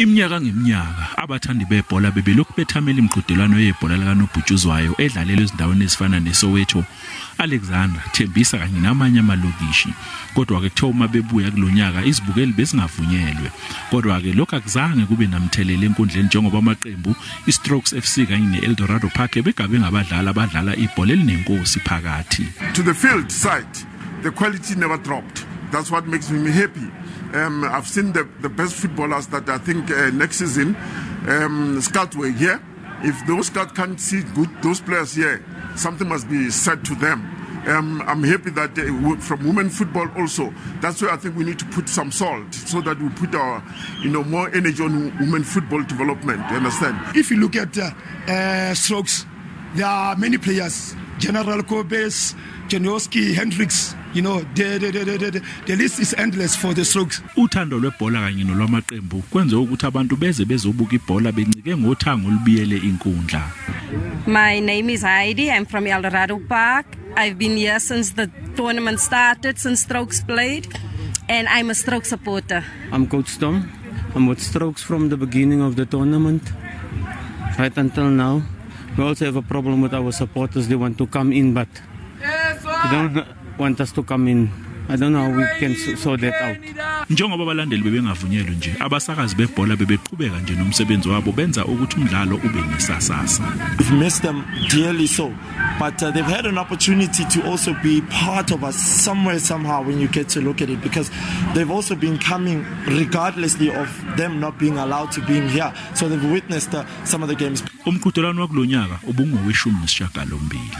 Iminyaka ngeminyaka abathandi bebhola bebelokhu bethamela imqhudelwano yebhola lika Nobhutshuzwayo edlalelwe ezindaweni ezifana neSoweto, Alexandra, Thembisa kanye namanye amalokishi. Kodwa ke kuthiwa uma bebuya kulonyaka izibukeli bezingavunyelwe. Kodwa ke lokho akuzange kube namthelele enkundleni njengoba amaqembu iStrokes FC kanye neEldorado Park begabe ngabadlali abadlala ibhola elinenkosi phakathi. To the field side, the quality never dropped. That's what makes me happy. I've seen the best footballers that I think next season scouts were here. If those scouts can't see good, those players here, something must be said to them. I'm happy that from women football also, that's where I think we need to put some salt so that we put our, more energy on women football development. You understand? If you look at Strokes, there are many players. General Kobes, Janowski, Hendricks. The list is endless for the Strokes. Uthando lwebhola kanye nolwamaqembu kwenze ukuthi abantu beze bezobuka ibhola bencike ngothango olubiyele inkundla. My name is Heidi. I'm from Eldorado Park. I've been here since the tournament started, since Strokes played, and I'm a Strokes supporter. I'm Coach Tom. I'm with Strokes from the beginning of the tournament right until now. We also have a problem with our supporters. They want to come in, but they don't want us to come in. I don't know how we can sort that out. Njengoba abalandeli bebengavunyelwe nje, abasakazi bebhola bebeqhubeka nje nomsebenzi wabo benza ukuthi umdlalo ube nesasasa. We've missed them dearly so, but they've had an opportunity to also be part of us somewhere, somehow, when you get to look at it, because they've also been coming regardlessly of them not being allowed to be here. So they've witnessed some of the games. Umqhudelwano wakulonyaka ubungoweshumi nesishiyagalombili.